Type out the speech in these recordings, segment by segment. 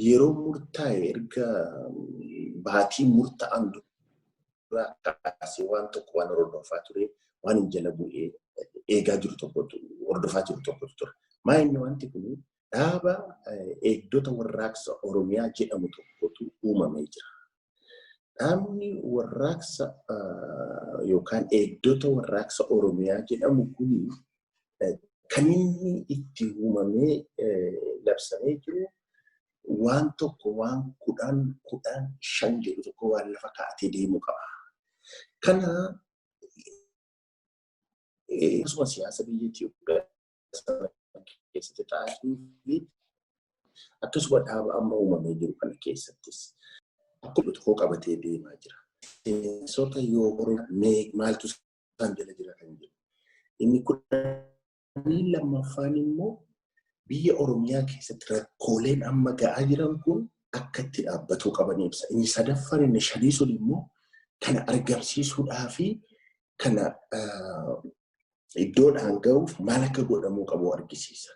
Yeroo murtaa'e erga baatii murtaa'an dura kaasee waan tokko waan hordofaa ture, waan hin jala bu'ee eegaa jiru tokkotu, hordofaa jiru tokkotu ture. Maa inni wanti kun dhaaba Eegdota Warraaqsa Oromiyaa jedhamu tokkotu uumamee jira. Dhaabni warraaqsa yookaan Eegdota Warraaqsa Oromiyaa jedhamu kuni kan inni itti uumamee labsamee jiru waan tokko, waan 10 10 5 jedhu tokko waan lafa kaa'atee deemuu qaba. Kana akkasuma siyaasa biyya Itoophiyaa sana keessatti ta'aa fi akkasuma dhaaba amma uumamee jiru kana keessattis akkuma tokko qabatee deemaa jira. Miseensota yoo maaltu isaan jala jira kan jedhu. Inni 12ffaan immoo biyya Oromiyaa keessatti rakkooleen amma ga'aa jiran kun akka itti dhaabbatuu qaban ibsa. Inni sadaffaan, inni shanii sun immoo kana argamsiisuudhaa fi kana iddoodhaan ga'uuf maal akka godhamuu qabu argisiisa.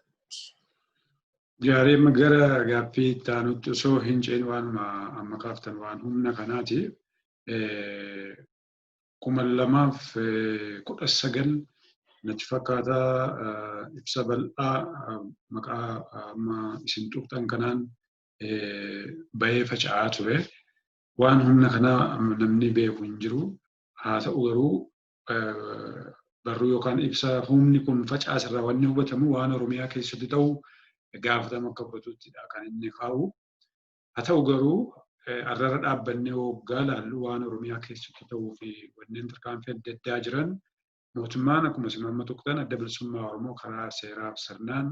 Gaarii, amma gara gaaffii itti aanutti osoo hin ce'in waanuma amma kaaftan, waan humna kanaati. 2019 natti fakkaata, ibsa bal'aa maqaa amma isin tuqxan kanaan bahee faca'aa ture. Waan humna kanaa namni beeku hin jiru. Haa ta'u garuu, barruu yookaan ibsa humni kun facaasirraa wanni hubatamu waan Oromiyaa keessatti ta'u gaafatama akka fudhatuttidha kan inni kaa'u. Haa ta'u garuu, arrara dhaabbannee waggaa laallu waan Oromiyaa keessatti ta'uu fi wanneen tarkaanfii adda addaa jiran, mootummaan akkuma isin amma tuqxan Adda Bilisummaa Oromoo karaa seeraaf sirnaan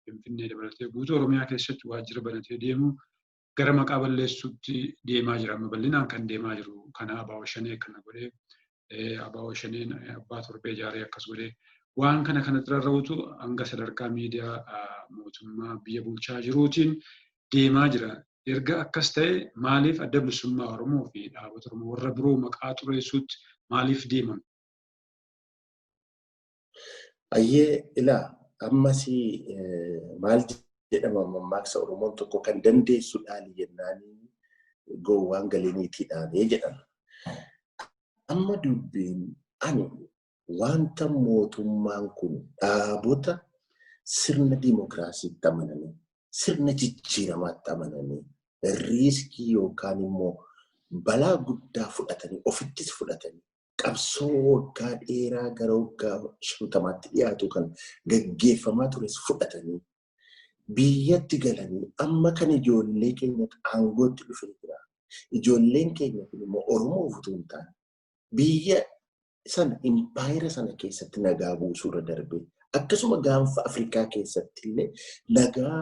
Finfinnee dabalatee guutuu Oromiyaa keessatti waajjira banatee deemu gara maqaa balleessuutti deemaa jira. Amma bal'inaan kan deemaa jiru kana ABO Shanee kana godhee, ABO Shaneen abbaa torbee ijaaree akkas godhee, waan kana kanatti rarra'utu hanga sadarkaa miidiyaa mootummaa biyya bulchaa jiruutiin deemaa jira. Erga akkas ta'e, maaliif Adda Bilisummaa Oromoo fi dhaabota Oromoo warra biroo maqaa xureessuutti maaliif deeman? Ayyee, ilaa, ammas maal jedhama, mammaaksa Oromoon tokko kan dandeessu dhaali jennaanii gowwaan galeeniitii dhaabee jedhama. Amma dubbiin ani wanta mootummaan kun dhaabota sirna dimokiraasiitti amananii, sirna jijjiiramaatti amananii, risk yookaan immoo balaa guddaa fudhatanii, ofittis fudhatanii, qabsoo waggaa dheeraa gara waggaa 50tti dhiyaatu kan gaggeeffamaa tures fudhatanii biyyatti galanii, amma kan ijoollee keenyatti aangootti dhufee jira. Ijoolleen keenya kun immoo Oromoof utuu hin taane biyya sana, impaayera sana keessatti nagaa buusuurra darbee akkasuma gaanfa Afrikaa keessatti illee nagaa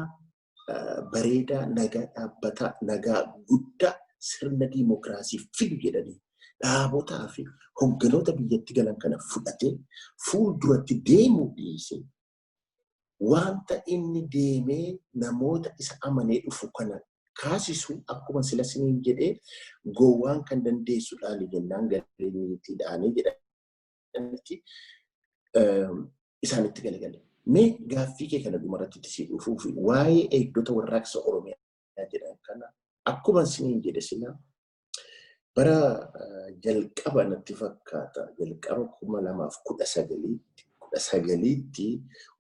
bareedaa, nagaa dhaabbataa, nagaa guddaa sirna diimokiraasii fidu jedhanii dhaabotaa fi hogganoota biyyatti galan kana fudhatee fuulduratti deemuu dhiisee, wanta inni deemee namoota isa amanee dhufu kana kaasisu, akkuma sila siniin jedhee, gowwaan kan dandeessu dhaali jennaan galeeniitiidhaanii jedhanitti isaanitti galagale. Mee gaaffii kee kana dhumarratti si dhufuuf, waa'ee Eegdota Warraaqsa Oromiyaa jedhan kana, akkuma siniin jedhe sila, bara jalqaba natti fakkaata, jalqaba 2019tti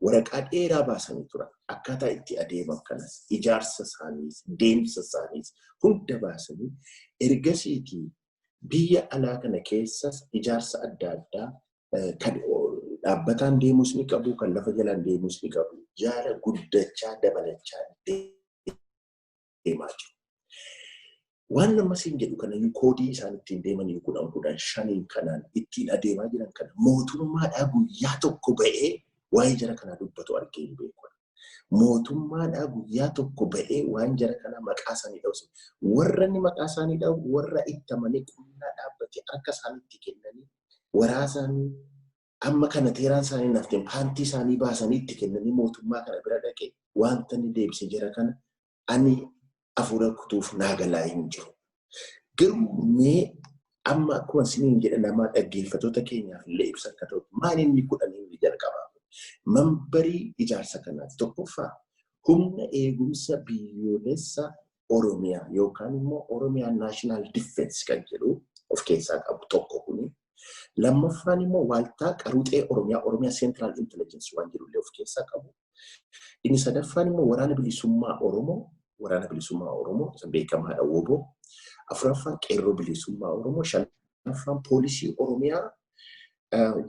waraqaa dheeraa baasanii turan. Akkaataa itti adeeman kanas, ijaarsa isaaniis, deemsa isaaniis hunda baasanii, ergasiitii biyya alaa kana keessas ijaarsa adda addaa kan dhaabbataan deemus ni qabu, kan lafa jalaan deemus ni qabu. Jaala guddachaa dabalachaa deemaa jiru. Waan nama siin jedhu kanayyuu, koodii isaan ittiin deeman 10 10 5n kanaan ittiin adeemaa jiran kana, mootummaadhaa guyyaa tokko ba'ee waa'ee jara kanaa dubbatu argee hin beeku. Mootummaadhaa guyyaa tokko ba'ee waan jara kanaa maqaa isaanii dha'u. Warra inni maqaa isaanii dha'u, warra itti amanee qullaa dhaabbatee harka isaaniitti kennanii, waraa isaanii amma kana teeraan isaanii nafteen paantii isaanii baasanii itti kennanii, mootummaa kana bira dhaqee wanta inni deebise jara kana ani afuura kutuuf naa galaa hin jiru. Garuu mee amma akkuma isiniin jedhe, nama dhaggeeffatoota keenyaaf illee ibsa akka ta'u, maal inni 10 inni jalqabaa? Mambarii ijaarsa kanaati. Tokkoffaa, humna eegumsa biyyoolessa Oromiyaa yookaan immoo Oromiyaa National Defense kan jedhu of keessaa qabu tokko kuni. Lammaffaan immoo waaltaa qaruuxee Oromiyaa, Oromiyaa Central Intelligence waan jedhullee of keessaa qabu. Inni sadaffaan immoo Waraana Bilisummaa Oromoo, Waraana Bilisummaa Oromoo isa beekamaadha WBO. Afuraffaan Qeerroo Bilisummaa Oromoo, shanaffaan Poolisii Oromiyaa,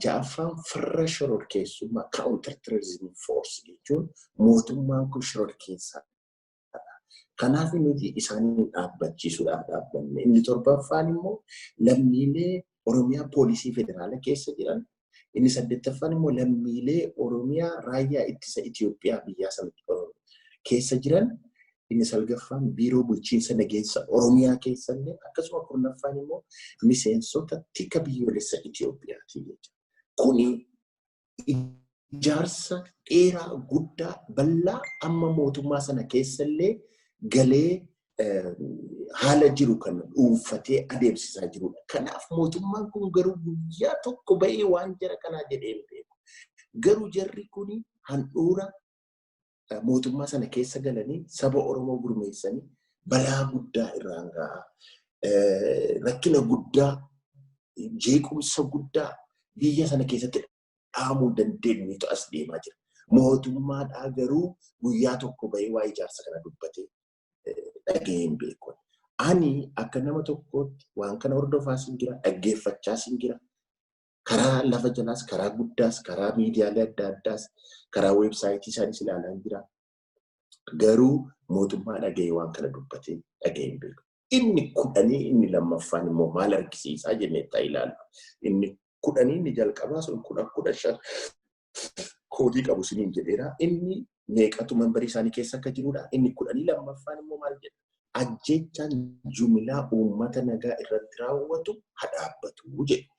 ja'affaan farra shororkeessummaa, counter terrorism force jechuun mootummaan kun shororkeessaa. Kanaaf nuti isaaniin dhaabbachiisuudhaaf dhaabbanne. Inni torbaffaan immoo lammiilee Oromiyaa poolisii federaala keessa jiran. Inni saddeettaffaan immoo lammiilee Oromiyaa raayyaa ittisa Itoophiyaa biyyaa sana keessa jiran. Inni salgaffaan biiroo bulchiinsa nageessa Oromiyaa keessallee, akkasuma kurnaffaan immoo miseensota tika biyyoolessa Itoophiyaati jechuudha. Kuni ijaarsa dheeraa, guddaa, bal'aa amma mootummaa sana keessallee galee haala jiru kan dhuunfatee adeemsisaa jirudha. Kanaaf mootummaan kun garuu guyyaa tokko ba'ee waan jara kanaa jedhee hin beeku. Garuu jarri kuni handhuura mootummaa sana keessa galanii saba Oromoo gurmeessanii balaa guddaa irraan gahaa. Rakkina guddaa, jeequmsa guddaa biyya sana keessatti dhaamuu dandeenyutu as deemaa jira. Mootummaadhaa garuu guyyaa tokko bahee waa ijaarsa kana dubbatee dhaga'ee hin beeku. Ani akka nama tokkootti waan kana hordofaas hin jira, dhaggeeffachaas hin jira. Karaa lafa jalaas, karaa guddaas, karaa miidiyaalee adda addaas, karaa weebsaayitii isaanis ilaalaa hin jira. Garuu mootummaa dhaga'ee waan kana dubbatee dhaga'ee hin beeku. Inni 10 inni lammaffaan immoo maal argisiisaa jennee itti ilaallu. Inni 10 inni jalqabaa sun 10 15 koodii qabu siniin jedheera. Inni meeqatu membarii isaanii keessa akka jirudha. Inni 10 lammaffaan immoo maal jedha? Ajjechaan jumlaa uummata nagaa irratti raawwatu haa dhaabbatu jedhu.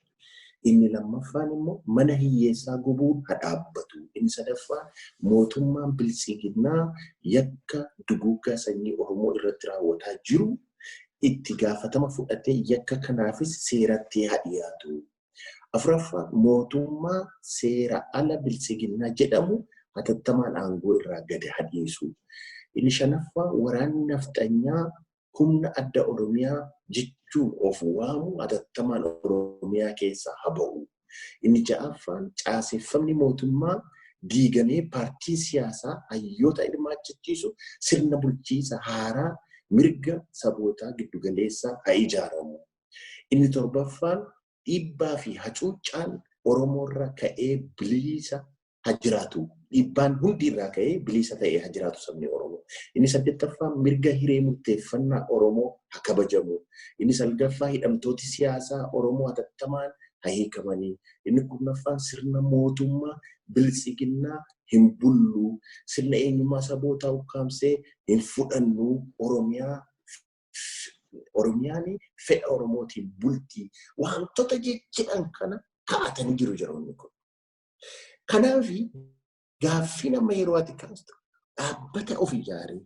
Inni lammaffaan immoo mana hiyyeessaa gubuun haa dhaabbatu. Inni sadaffaan mootummaan biltsiginnaa yakka duguuggaa sanyii Oromoo irratti raawwataa jiru itti gaafatama fudhatee yakka kanaafis seeratti haa dhiyaatu. Afuraffaan mootummaa seera ala biltsiginnaa jedhamu hatattamaan aangoo irraa gadi haa dhiisu. Inni shanaffaa waraanni nafxanyaa humna adda Oromiyaa jechuun of waamu hatattamaan Oromiyaa keessaa haa ba'u. Inni ja'affaan caaseffamni mootummaa diigamee paartii siyaasaa hayyoota hirmaachisu sirna bulchiinsa haaraa mirga sabootaa giddugaleessaa haa ijaaramu. Inni torbaffaan dhiibbaa fi hacuuccaan Oromoorra ka'ee bilisa haa jiraatu. Dhiibbaan hundi irraa ka'ee bilisa ta'ee haa jiraatu sabni Oromoo. Inni saddeettaffaan mirga hiree murteeffannaa Oromoo haa kabajamu. Inni salgaffaa hidhamtooti siyaasaa Oromoo hatattamaan haa hiikamanii. Inni kurnaffaan sirna mootummaa biltsiginnaa hin bullu. Sirna eenyummaa sabootaa ukkaamsee hin fudhannu. Oromiyaan fedha Oromootiin bultii. Wantoota jedhan kana kaa'atanii jiru yeroonni kun. Kanaaf gaaffii nama yeroo ati kaastu, dhaabbata of ijaaree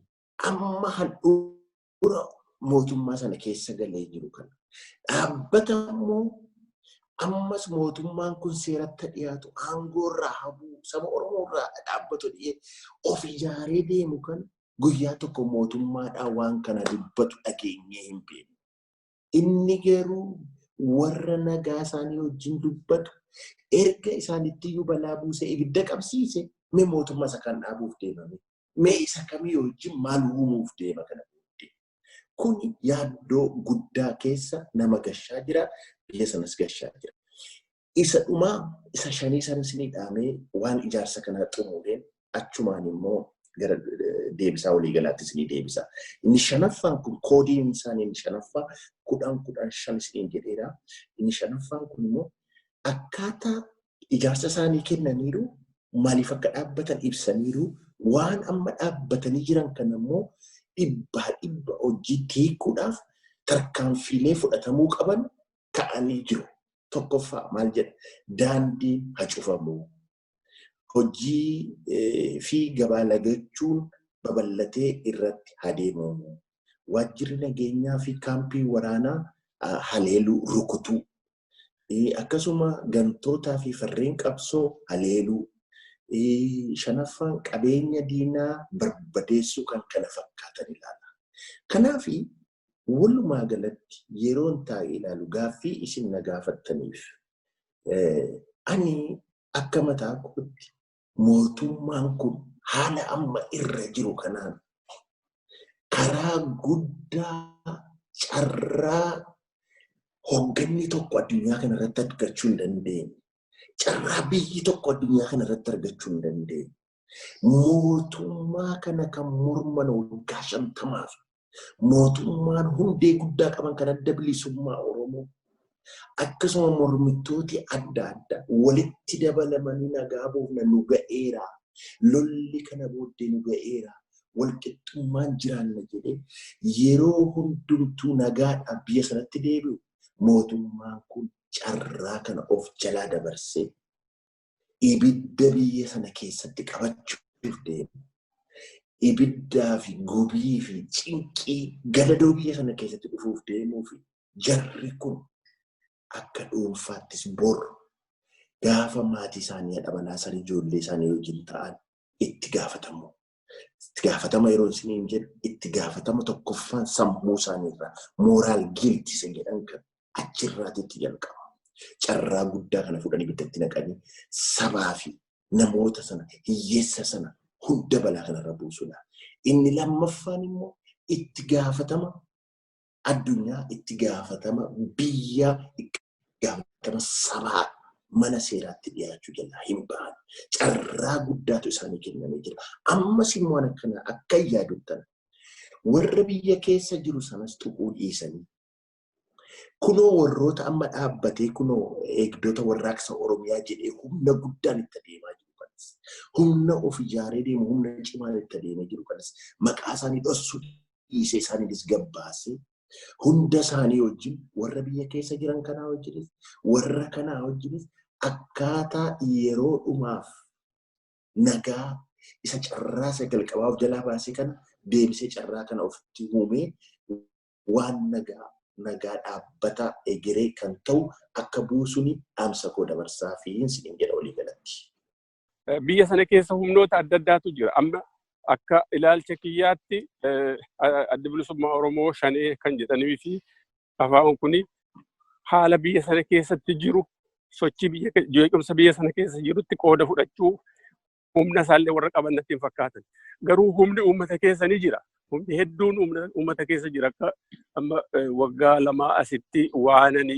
amma handhuura mootummaa sana keessa galee jiru kana. Dhaabbata immoo ammas mootummaan kun seeratti dhiyaatu, aangoo irraa habuu, saba Oromoo irraa dhaabbatu dhiyee of ijaaree deemu kana guyyaa tokko mootummaadhaan waan kana dubbatu dhageenyee hin beeknu. Inni garuu warra nagaa isaanii wajjin dubbatu erga isaanitti iyyuu balaa buusee ibidda qabsiise, mee mootummaa isa kan dhaabuuf deemame? Mee isa kamii wajjin maal uumuuf deema kana booddee? Kuni yaaddoo guddaa keessa nama gashaa jira, biyya sanas gashaa jira. Isa dhumaa, isa shanii sana isinii dhaamee waan ijaarsa kana xumureen achumaan immoo gara deebisaa waliigalaatti isinii deebisa. Inni shanaffaan kun koodiin isaanii inni shanaffaa 10 15 isiniin jedheera. Inni shanaffaan kun immoo akkaataa ijaarsa isaanii kennaniiru, maaliif akka dhaabbatan ibsaniiru, waan amma dhaabbatanii jiran kana immoo dhibbaa dhibba hojiitti hiikuudhaaf tarkaanfiilee fudhatamuu qaban ka'anii jiru. Tokkoffaa maal jedha? Daandiin haa cufamu. Hojii fi gabaa lagachuun babal'atee irratti haa deemamu. Waajjirri nageenyaa fi kaampii waraanaa haleeluu, rukutuu. Akkasuma gantootaa fi farreen qabsoo haleeluu. Shanaffaan qabeenya diinaa barbadeessuu kan kana fakkaatan ilaala. Kanaaf walumaa galatti yeroon taa'ee ilaalu gaaffii isin na gaafattaniif ani akka mataa kootti mootummaan kun haala amma irra jiru kanaan karaa guddaa carraa hoogganni tokko addunyaa kanarratti argachuu hin dandeenye. Carraa biyyi tokko addunyaa kanarratti argachuu hin dandeenye. Mootummaa kana kan morman waggaa 50f mootummaan hundee guddaa qaban kan Adda Bilisummaa Oromoo akkasuma mormitooti adda addaa walitti dabalamanii nagaa buufna, nu ga'eera, lolli kana booddee nu ga'eera, walqixxummaan jiraanna jedhee yeroo hundumtuu nagaadhaaf biyya sanatti deebi'u, mootummaan kun carraa kana of jalaa dabarsee ibidda biyya sana keessatti qabachuuf deema. Ibiddaa fi gubii fi cinqii gadadoo biyya sana keessatti dhufuuf deemuu fi jarri kun akka dhuunfaattis bor gaafa maatii isaanii, haadha manaa isaanii, ijoollee isaanii wajjin ta'an itti gaafatamu. Itti gaafatama yeroo isiniin jedhu, itti gaafatama tokkoffaan sammuu isaaniirraa moral guilt isa jedhan kan achirraatitti jalqaba. Carraa guddaa kana fudhanii ibiddatti naqanii sabaa fi namoota sana, hiyyeessa sana hunda balaa kanarra buusudha. Inni lammaffaan immoo itti gaafatama addunyaa, itti gaafatama biyyaa, itti gaafatama sabaa mana seeraatti dhiyaachuu jalaa hin bahan. Carraa guddaatu isaanii kennamee jira. Ammas immoo waan akkanaa akka hin yaaduttan warra biyya keessa jiru sanas tuquu dhiisanii kunoo warroota amma dhaabbatee kunoo Eegdota Warraaqsa Oromiyaa jedhee humna guddaan itti adeemaa jiru kanas, humna of ijaaree deemu, humna cimaan itti adeemee jiru kanas maqaa isaanii dhossuu dhiisee isaaniinis gabbaasee hunda isaanii wajjin, warra biyya keessa jiran kanaa wajjinis warra kanaa wajjinis, akkaataa yeroo dhumaaf nagaa isa carraa isa jalqabaa of jalaa baasee kana deebisee carraa kana ofitti uumee waan nagaa dhaabbataa egeree kan ta'u akka buusuun dhaamsa koo dabarsaa fi isiniin jedha walii galatti. Biyya sana keessa humnoota adda addaatu jira. Amma akka ilaalcha kiyyaatti Adda Bilisummaa Oromoo shanee kan jedhanii fi afaa'oon kuni haala biyya sana keessatti jiru, sochii biyya jeequmsa biyya sana keessa jirutti qooda fudhachuu humna isaallee warra qaban natti hin fakkaatan. Garuu humni uummata keessa ni jira. Humni hedduun uummata keessa jira. Akka amma waggaa 2 asitti waan ani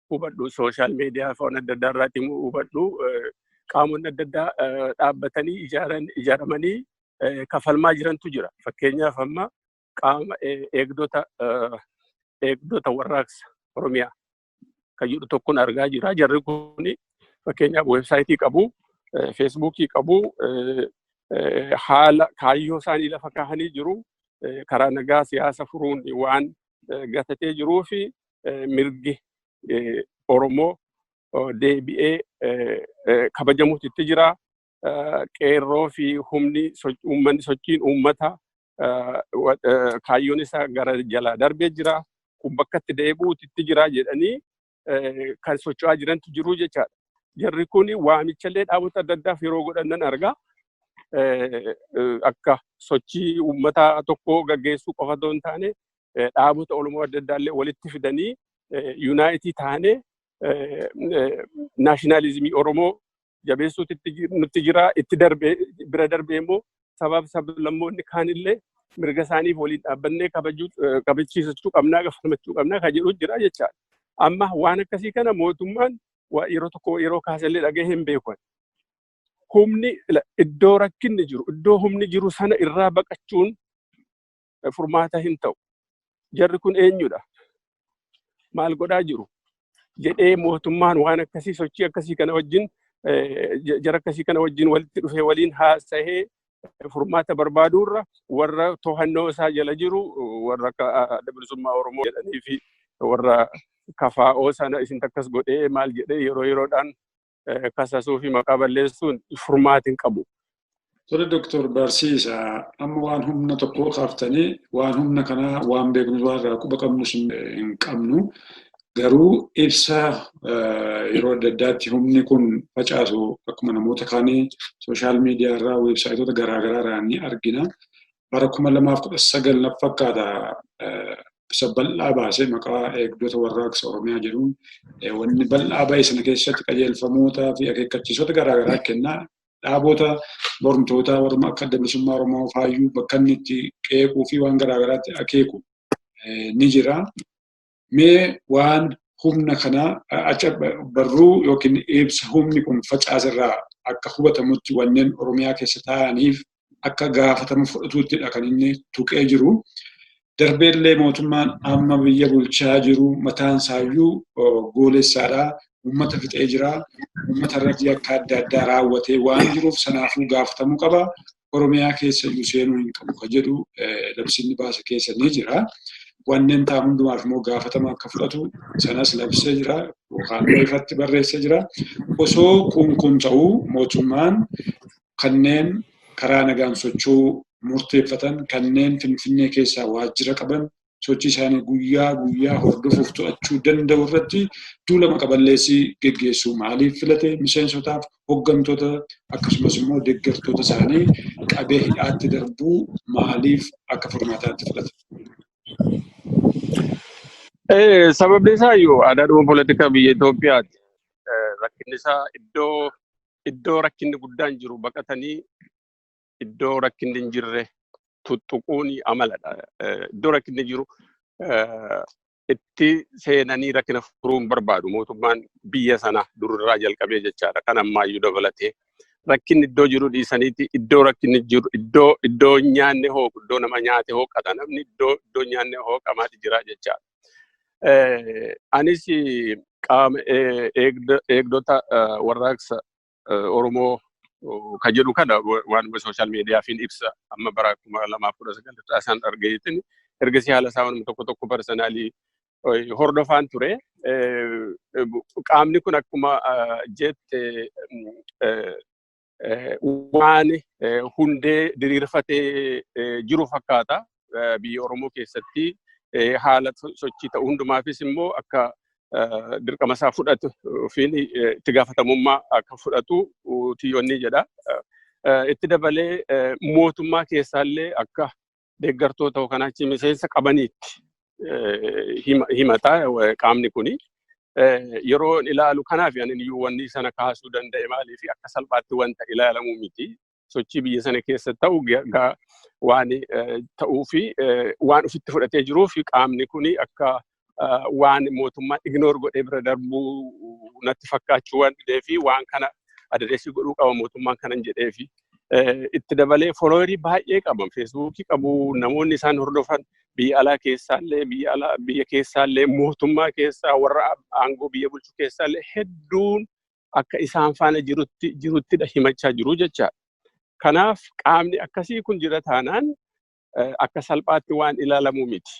hubadhu, social media fi waan adda addaa irraatti hubadhu, qaamonni adda addaa dhaabbatanii ijaaramanii kafalmaa jirantu jira. Fakkeenyaaf amma qaama Eegdota Warraaqsa Oromiyaa kan jedhu tokkoon argaa jira. Jarri kun fakkeenyaaf weebsaayitii qabu, feesbuukii qabu, haala kaayyoo isaanii lafa kaahanii jiru. Karaa nagaa siyaasa furuun waan gatatee jiruu fi mirgi Oromoo deebi'ee kabajamuutu itti jira. Qeerroo fi humni uummanni, sochiin uummata kaayyoon isaa gara jalaa darbee jira. Kun bakka itti deebi'uutu itti jira jedhanii kan socho'aa jirantu jiru jechaadha. Jarri kun waamichallee dhaabota adda addaaf yeroo godhan nan argaa. Akka sochii uummataa tokko gaggeessuu qofa otoo hin taane dhaabota Oromoo adda addaallee walitti fidanii unite taanee nationalism Oromoo jabeessuutu nutti jira. Itti darbee bira darbee immoo sabaaf sablammoonni kaanillee mirga isaaniif waliin dhaabbannee kabachiisachuu qabnaa, falmachuu qabnaa kan jedhu jira jechaadha. Amma waan akkasii kana mootummaan yeroo tokko yeroo kaasallee dhagahee hin beeku. Humni iddoo rakkinni jiru, iddoo humni jiru sana irraa baqachuun furmaata hin ta'u. Jarri kun eenyudha? Maal godhaa jiru? Jedhee mootummaan waan akkasii, sochii akkasii kana wajjin, jara akkasii kana wajjin walitti dhufee waliin haasa'ee furmaata barbaaduurra warra to'annoo isaa jala jiru, warra akka Adda Bilisummaa Oromoo jedhanii fi warra kafaa'oo sana isin takkas godhee maal jedhee yeroo yeroodhaan kasasuu fi maqaa balleessuun furmaata hin qabu. Tole Dooktor Barsiisa, amma waan humna tokkoo kaaftanii, waan humna kanaa waan beeknu, waan irraa quba qabnus hin qabnu. Garuu ibsa yeroo adda addaatti humni kun facaasu akkuma namoota kaanii social media irraa, weebsaayitoota garaagaraa irraa ni argina. Bara 2019 na fakkaata ibsa bal'aa baasee maqaa Eegdota Warraaqsa Oromiyaa jedhuun wanni bal'aa ba'e sana keessatti qajeelfamootaa fi akeekkachiisota garaagaraa kennaa, dhaabota mormitoota warra akka Adda Bilisummaa Oromoo faayyuu bakka inni itti qeequu fi waan garaagaraatti akeeku ni jira. Mee waan humna kanaa acha barruu yookiin ibsa humni kun facaasirraa akka hubatamutti wanneen Oromiyaa keessa taa'aniif akka gaafatama fudhatuuttidha kan inni tuqee jiru. Darbeellee mootummaan amma biyya bulchaa jiru mataan isaayyuu goolessaadha. Uummata fixee jira. Uummata irratti akka adda addaa raawwatee waan jiruuf sanaafuu gaafatamuu qaba. Oromiyaa keessa iyyuu seenuu hin qabu kan jedhu labsinni baase keessa ni jira. Wanneen ta'an hundumaaf immoo gaafatama akka fudhatu sanas labsee jira yookaan ifatti barreessee jira. Osoo kun ta'uu mootummaan kanneen karaa nagaan socho'uu murteeffatan, kanneen Finfinnee keessaa waajjira qaban, sochii isaanii guyyaa guyyaa hordofuuf to'achuu danda'u irratti duula maqaballeessii geggeessuu maaliif filate? Miseensotaaf hooggantoota akkasumas immoo deeggartoota isaanii qabee hidhaatti darbuu maaliif akka furmaataatti filate? Sababni isaa iyyuu aadaadhuma poolitikaa biyya Itoophiyaati. Rakkinni isaa iddoo rakkinni guddaan jiru baqatanii iddoo rakkinni hin jirre tuttuquun amaladha. Iddoo rakkinni jiru itti seenanii rakkina furuun barbaadu mootummaan biyya sana durirraa jalqabee jechaadha. Kan ammaayyuu dabalatee rakkinni iddoo jiru dhiisaniiti iddoo rakkinni jiru iddoo nyaanne hooqu, iddoo nama nyaate hooqata, namni iddoo nyaanne hooqamaati jira jechaadha. Anis qaama Eegdota Warraaqsa Oromoo ka jedhu kana waan social media fi ibsa amma bara 2019 irraa isaan argeetin ergasii haala isaa waanuma tokko tokko personally hordofaan ture. Qaamni kun akkuma jette waan hundee diriirfatee jiru fakkaata. Biyya Oromoo keessatti haala sochii ta'u hundumaafis immoo akka dirqama isaa fudhatu fi itti gaafatamummaa akka fudhatu tiyyoonni jedha. Itti dabalee mootummaa keessaallee akka deeggartoota yookaan achi miseensa qabaniitti himata qaamni kuni. Yeroo ilaalu kanaaf ani iyyuu wanni sana kaasuu danda'e maaliif akka salphaatti wanta ilaalamu miti. Sochii biyya sana keessa ta'u waan ta'uu fi waan ofitti fudhatee jiruu fi qaamni kuni akka waan mootummaan ignore godhee bira darbuu natti fakkaachuu waan dhibee fi waan kana address godhuu qaba mootummaan kanan jedhee fi itti dabalee follower baay'ee qaban, Feesbuukii qabu, namoonni isaan hordofan biyya alaa keessaallee, biyya alaa biyya keessaallee, mootummaa keessaa warra aangoo biyya bulchu keessaallee hedduun akka isaan faana jiruttidha himachaa jiru jechaadha. Kanaaf qaamni akkasii kun jira taanaan akka salphaatti waan ilaalamu miti.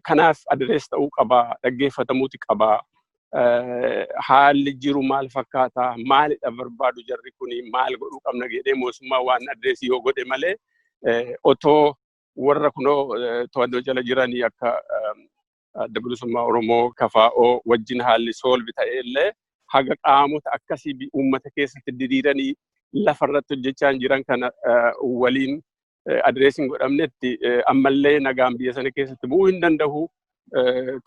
Kanaaf address ta'uu qabaa, dhaggeeffatamuuti qabaa. Haalli jiru maal fakkaataa, maalidha barbaadu jarri kuni, maal godhuu qabna jedhee mootummaa waan address yoo godhe malee otoo warra kunoo to'annoo jala jiranii akka Adda Bilisummaa Oromoo, KFO wajjin haalli solve ta'e illee haga qaamota akkasii uummata keessatti diriiranii lafarratti hojjechaa jiran kana waliin address hin godhamnetti ammallee nagaan biyya sana keessatti bu'uu hin danda'u,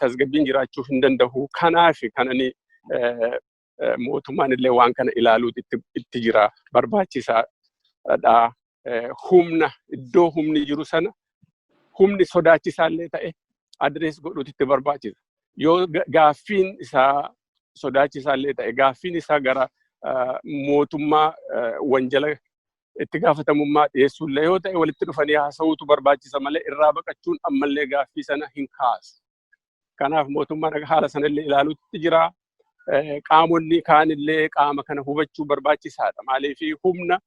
tasgabbiin jiraachuu hin danda'u. Kanaaf kanani mootummaan illee waan kana ilaaluutu itti jira, barbaachisaadha. Humna iddoo humni jiru sana humni sodaachisaallee ta'e address godhuutu itti barbaachisa. Yoo gaaffiin isaa sodaachisaallee ta'e, gaaffiin isaa gara mootummaa wanjala itti gaafatamummaa dhiyeessuullee yoo ta'e, walitti dhufanii haasa'uutu barbaachisa malee irraa baqachuun ammallee gaaffii sana hin kaasu. Kanaaf mootummaan haala sanallee ilaaluutti jira. Qaamonni kaanillee qaama kana hubachuu barbaachisaadha. Maaliif humna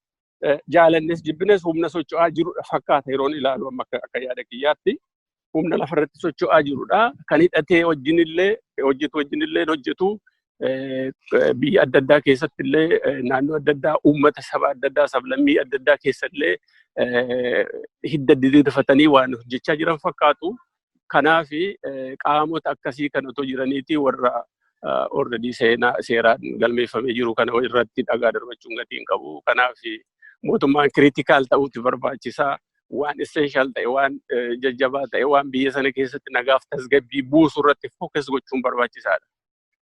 jaalannes jibbines humna socho'aa jirudha fakkaata yeroon ilaalu amma akka yaada kiyyaatti. Humna lafarratti socho'aa jirudha. Kan hidhatee wajjinillee hojjetu wajjinillee hojjetu, biyya adda addaa keessatti illee, naannoo adda addaa, uummata saba adda addaa, sablammii adda addaa keessallee hidda diriirfatanii waan hojjechaa jiran fakkaatu. Kanaaf qaamota akkasii kan otoo jiraniiti warra already seenaa seeraan galmeeffamee jiru kana irratti dhagaa darbachuun gatii hin qabu. Kanaaf mootummaan critical ta'uuti barbaachisaa. Waan essential ta'e, waan jajjabaa ta'e, waan biyya sana keessatti nagaaf tasgabbii buusuu irratti focus gochuun barbaachisaadha.